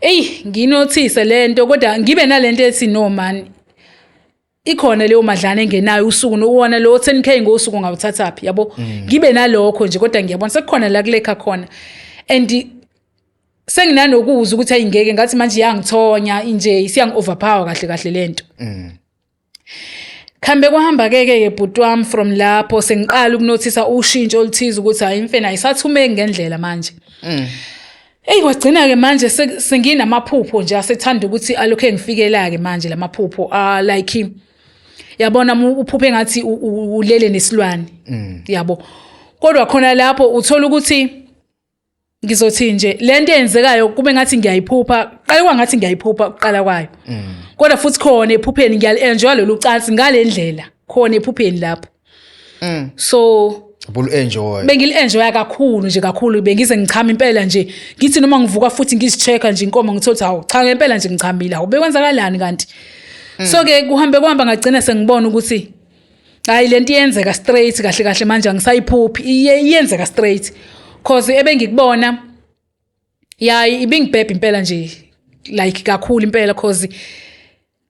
Eyi, nginothise lento, kodwa ngibe nalento ethi no man, ikhona leyo madlana engenayo usuku nowona lo 10K ngosuku ngawuthathaphi, yabo. Ngibe nalokho nje, kodwa ngiyabona sekukhona la kulekha khona and senginanokuzwa ukuthi ayingeke, ngathi manje iyangithonya nje, isiyangi overpower kahle kahle lento. Khambe kwahamba ke ke bhuti wami, from lapho sengiqala ukunothisa ushintsho oluthize ukuthi hayi, imfene ayisathumeki ngendlela manje. Eyi, kwagcina ke manje senginamaphupho nje asethanda ukuthi alokho engifikela ke manje lamaphupho, ah, like yabona uphuphe ngathi ulele nesilwane, yabo. Kodwa khona lapho uthola ukuthi ngizothi nje lento eyenzekayo kube ngathi ngiyayiphupha, qale kwangathi ngiyayiphupha ukuqala kwayo, kodwa futhi khona ephupheni ngiyali-enjoya lolu cansi ngale ndlela khona ephupheni lapho. So Bulu-enjoy. Bengili-enjoya kakhulu nje, kakhulu, bengize ngichama impela nje. Ngithi noma ngivuka futhi ngizi-check-a nje inkomo, ngithola ukuthi hawu cha, ngempela nje ngichamile. Hawu, bekwenzakalani kanti? So-ke kuhambe kuhamba, ngagcina sengibona ukuthi hayi, lento iyenzeka straight kahle kahle manje, angisayiphuphi, iyenzeka straight, cause ebengikubona ya ibingibhebha impela nje, like kakhulu impela, cause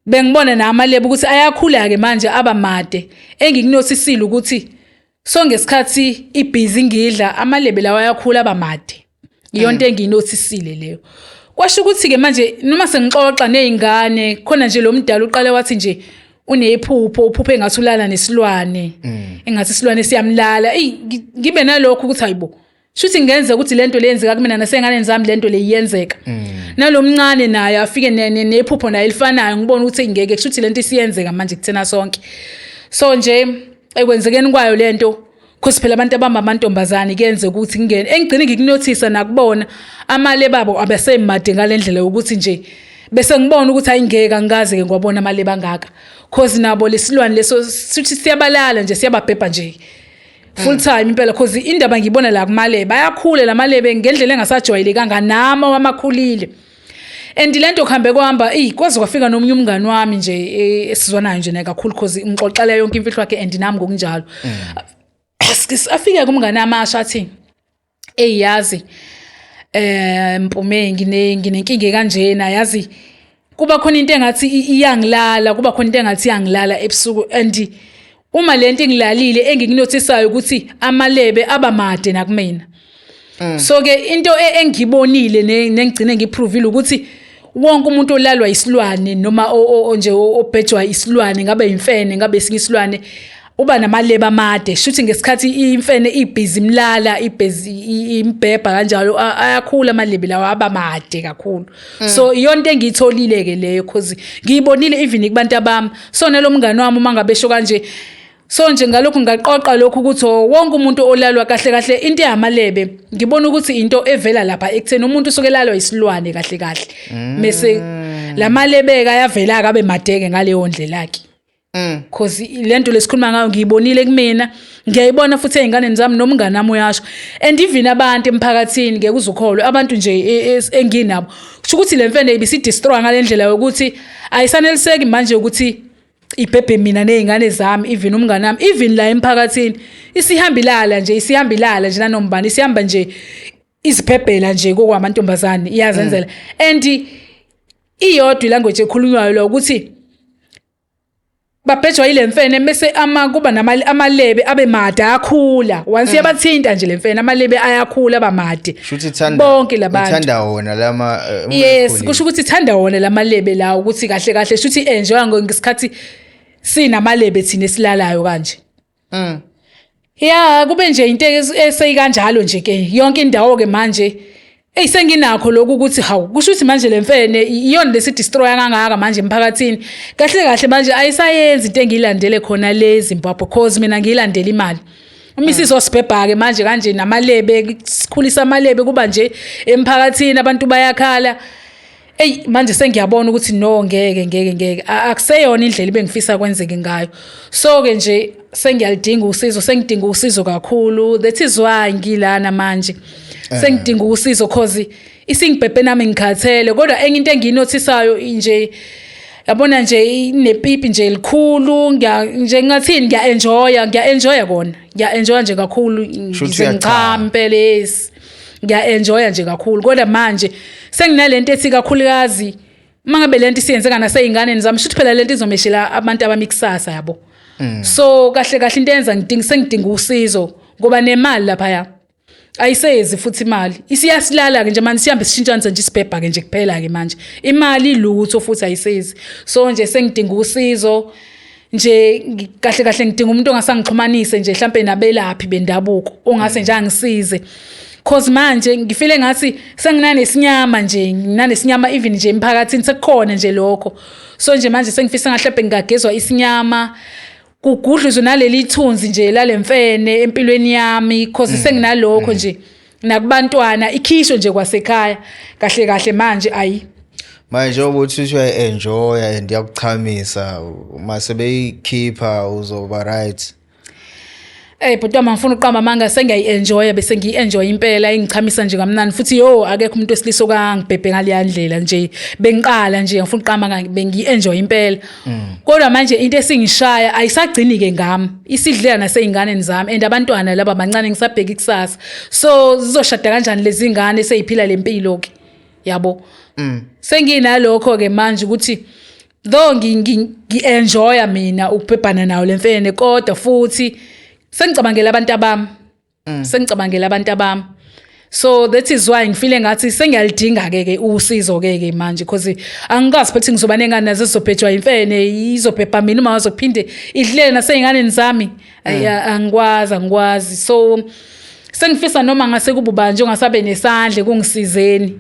bengibona namalebe ukuthi ayakhula-ke manje, aba made. Engikunotisile ukuthi so ngesikhathi ibhizi ngidla amalebe lawa ayakhula aba made, iyonto engiyinotisile leyo. Kwasho ukuthi ke manje noma sengixoxa nezingane khona nje lo mdala uqale wathi nje unephupho, uphuphe engathi ulala nesilwane, engathi isilwane siyamlala. Eyi, ngibe nalokho ukuthi hayibo, shuthi ngenze ukuthi lento leyenzeka kumina nasenganeni zami, lento leyiyenzeka. Nalomncane naye afike nephupho naye elifanayo, ngibona ukuthi ngeke, kushuthi lento isiyenzeka manje kuthina sonke. So nje ekwenzekeni kwayo lento, cause phela abantu abamba amantombazane kuyenze ukuthi ngingene engigcine ngikunothisa nakubona amalebe abo abesemade ngalendlela yokuthi nje bese ngibona ukuthi ayingeke, angikaze ke ngiwabona amalebe angaka, cause nabo lesilwane leso sithi siyabalala nje, siyababhebha nje full time impela, cause indaba ngiyibona la kumalebe, ayakhula lamalebe ngendlela engasajwayelekanga nami wamakhulile. And lento kuhambe kwahamba, eyi, kwaze kwafika nomunye umngani wami nje, esizwanayo nje naye kakhulu, cause ngixoxela yonke imfihlo yakhe and nami ngokunjalo. Afike kumngani amasha athi, "Eyi, yazi, Mpume, nginenkinga kanjena, yazi kuba khona into engathi iyangilala, kuba khona into engathi iyangilala ebusuku, and uma lento ingilalile engikunothisayo ukuthi amalebe aba made nakumina." So ke into engibonile nengigcine ngiprovile ukuthi wonke umuntu olalwa isilwane noma nje obhejwa isilwane, ngabe imfene, ngabe esinye isilwane, uba namalebe amade. Shuthi ngesikhathi imfene ibhizi imlala, ibhizi imbhebha kanjalo, ayakhula amalebe lawa, aba made kakhulu. So iyona into engiyitholile ke leyo, cause ngiyibonile even kubantu abami. So nalo mngani wami uma ngabe esho kanje, so nje ngalokhu ngaqoqa lokhu ukuthi, oh, wonke umuntu olalwa kahle kahle into yamalebe, ngibona ukuthi into evela lapha ekutheni umuntu usuke elalwa isilwane kahle kahle, mase lamalebe ayavela abe madeke ngaleyo ndlela ke. Cause lento lesikhuluma ngayo ngiyibonile kumina, ngiyayibona futhi ey'nganeni zami, nomngani wami uyasho, and even abantu emphakathini, ngeke uzukholwe, abantu nje enginabo, kusho ukuthi le mfene ibisi-destroy ngale ndlela yokuthi ayisaneliseki manje ukuthi ibhebhe mina ney'ngane zami, even umngani wami, even la emphakathini isihamba ilala nje, isihamba ilala nje nanombani, isihamba nje izibhebhela nje kokwamantombazane, iyazenzela. And iyodwa ilanguage ekhulunywayo lo ukuthi babhejwa yile mfene, bese ama kuba amalebe abe made, ayakhula once yabathinta nje le mfene, amalebe ayakhula aba made. Shuthi ithanda bonke labantu. Ithanda wona lama uma Yes. ekhulile. Kusho ukuthi ithanda wona lamalebe la, ukuthi kahle kahle shuthi enjoy ngesikhathi sinamalebe thina esilalayo kanje. Ya, kube nje into eseyikanjalo nje ke yonke indawo ke manje. Ey, senginakho lokhu ukuthi hawu, kusho ukuthi manje le mfene iyona lesi destroyer kangaka manje emphakathini. Kahle kahle manje ayisayenzi into engiyilandele khona le Zimbabwe, cause mina ngiyilandela imali. Uma isizosibhebha ke manje kanje namalebe, sikhulisa amalebe, kuba nje emphakathini abantu bayakhala. Ey, manje sengiyabona ukuthi no, ngeke, ngeke, ngeke, akuseyona indlela ebengifisa kwenzeke ngayo. So ke nje sengiyalidinga usizo, sengidinga usizo kakhulu. That is why ngilana manje, sengidinga usizo cause isingibhebhe nami, ngikhathele. Kodwa enye into engiyinothisayo nje, yabona nje, inepipi nje elikhulu, ngiya nje ngathini, ngiya-enjoya, ngiya-enjoya kona, ngiya-enjoya nje kakhulu. Shuthi ngize uyachama. ngichame impela, yes, ngiya-enjoya nje kakhulu. Kodwa manje senginalento ethi kakhulukazi uma ngabe lento isiyenzeka nasey'nganeni zami, shuthi phela lento izomeshela abantu abami kusasa, yabo. So kahle kahle into eyenza ngidinga, sengidinga usizo, ngoba nemali laphaya ayisezi futhi, imali isiyasilala-ke nje manje, sihambe sishintshanise nje isibhebha-ke nje kuphela-ke manje, imali ilutho futhi ayisezi. So nje sengidinga usizo nje, kahle kahle ngidinga umuntu ongasangixhumanise nje mhlampe nabelaphi bendabuko, ongase nje angisize, cause manje ngifile ngathi senginanesinyama nje, nginanesinyama even nje emphakathini sekukhona nje lokho. So nje manje sengifisa ngahlampe ngingagezwa isinyama, kugudluzwe naleli thunzi nje lalemfene empilweni yami, cause senginalokho nje nakubantwana, ikhishwe nje kwasekhaya kahle kahle manje, ayi. Manje njengoba uthi uyayi-enjoya and iyakuchamisa, uma sebeyikhipha uzoba right? Eh bhuti wami, ngifuna uqamba amanga, sengiyayi-enjoya, bese ngiyi-enjoy impela, ingichamisa nje kamnandi futhi. Yo, akekho umuntu wesilisa okangibhebhe ngaleya ndlela nje, bengiqala nje, ngifuna uqamba amanga, bengiyi-enjoy impela. Kodwa manje into esingishaya ayisagcini-ke ngami, isidlela nasey'nganeni zami, and abantwana laba bancane, ngisabheka ikusasa. So zizoshada kanjani lezi ngane seyiphila le mpilo-ke, yabo? Senginalokho-ke manje ukuthi though ngi-enjoya mina ukubhebhana nayo le mfene, kodwa futhi sengicabangela abantu abami, sengicabangela abantu abami. So that is why ngifile ngathi sengiyalidinga ke ke usizo ke ke manje, because angikazi phethi ngizoba nengane nazo ezizobhejwa imfene, izobhebha mina uma wazophinde idlele nasey'nganeni zami. Ayi, angikwazi, angikwazi. So sengifisa noma ngase kube ubanje ongasabe nesandla kungisizeni,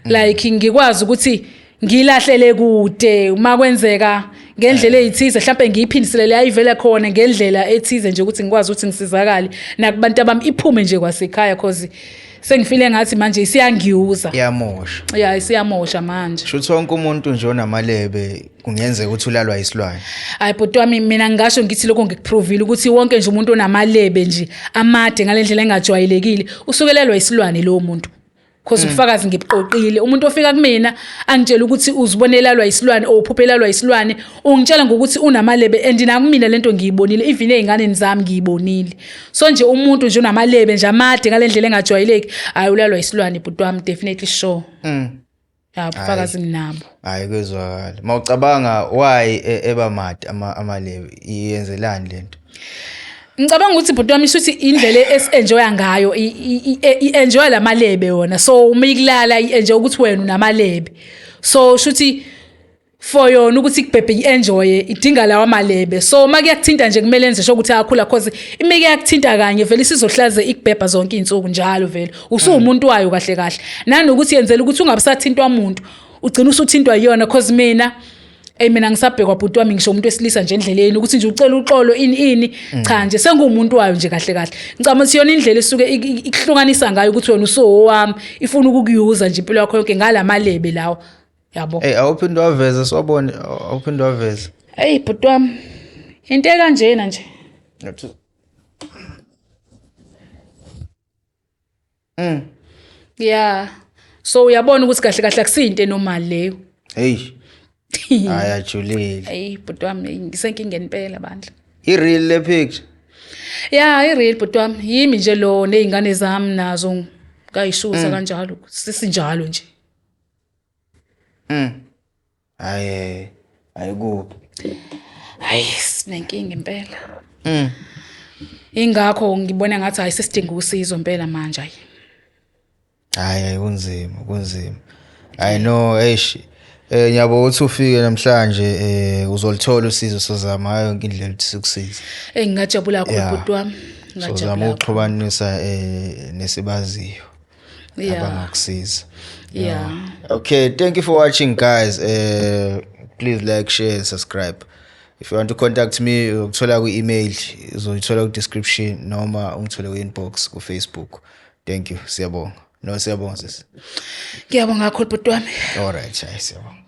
like ngikwazi ukuthi ngilahlele kude uma kwenzeka ngendlela eyithize, mhlawumbe ngiyiphindisele le ayivele khona ngendlela ethize nje, ukuthi ngikwazi ukuthi ngisizakale nakubantu abami, iphume nje kwasekhaya, cause sengifile ngathi manje isiyangiyuza. Iyamosha. Ya, isiyamosha manje. Shuthi wonke umuntu nje onamalebe kungenzeka ukuthi ulalwa isilwane. Hayi bhuti wami, mina ngingasho ngithi lokho ngikuprovile ukuthi wonke nje umuntu onamalebe nje amade ngale ndlela engajwayelekile usukelelwa isilwane lowo muntu, cause ubufakazi ngibuqoqile. Umuntu ofika kumina angitshela ukuthi uzibonelalwa isilwane or uphuphelalwa isilwane, ungitshela ngokuthi unamalebe, and nakumina lento ngiyibonile, even ey'nganeni zami ngiyibonile. So nje umuntu nje unamalebe nje amade ngale ndlela engajwayeleki, hhayi, ulalwa isilwane bhuti wami, definitely sure. Ya, ubufakazi nginabo. Hayi, kwezwakala. Mawucabanga, why eba made amalebe? Iyenzelani lento? Ngicabanga ukuthi bhuti wami, shuthi indlela esi-enjoya ngayo, i-enjoya lamalebe yona. So uma ikulala i-enjoy ukuthi wena unamalebe, so shuthi for yona ukuthi ikubhebhe, i-enjoye, idinga lawa malebe. So uma kuyakuthinta nje, kumele enze sure ukuthi ayakhula, cause ime kuyakuthinta kanye vele isizohlaze ikubhebha zonke iy'nsuku njalo, vele usuwumuntu wayo kahle kahle. Nanokuthi yenzela ukuthi ungabisathintwa muntu, ugcina usuthintwa yiyona, cause mina, eyi, mina ngisabhekwa bhuti wami, ngisho umuntu wesilisa nje endleleni ukuthi nje ucela uxolo, ini ini, cha nje senguwumuntu wayo nje kahle kahle. Ngicabanga ukuthi yona indlela esuke ikuhlukanisa ngayo ukuthi wena usowowami, ifuna ukukuyuza nje impilo yakho yonke ngalamalebe lawo, yabo. Hey, awuphinde waveza siwabone, awuphinde waveza. Eyi bhuti wami, into ekanjena nje. Ya, so uyabona ukuthi kahle kahle akusiyinto enormal leyo. Hey. Hayi, ajulile. Eyi bhuti wami, eyi, ngisenkingeni impela bandla. I-real le picture. Ya, i-real bhuti wami, yimi nje lo ney'ngane zami nazo ngayishutha kanjalo, sisinjalo nje. Hayi, ayikuphi. Hayi, sinenkinga impela. Ingakho ngibona ngathi hayi, sesidinga usizo impela manje, hayi. Hayi, hayi, kunzima, kunzima. I know, eish. Ngiyabonga ukuthi ufike namhlanje, uzolithola usizo, sozama ngayo yonke indlela ukuthi sikusize. Eyi, ngingajabula kakhulu bhuti wami. Sozama Ngingajabula. ukuxhumanisa nesibaziyo abangakusiza. Okay, thank you for watching, guys. Please like, share and subscribe. If you want to contact me, ukuthola ku-email, uzoyithola ku-description noma ungithole ku-inbox ku-Facebook. Thank you. Siyabonga. No, siyabonga sis. Ngiyabonga kakhulu bhuti wami. All right, hayi, siyabonga.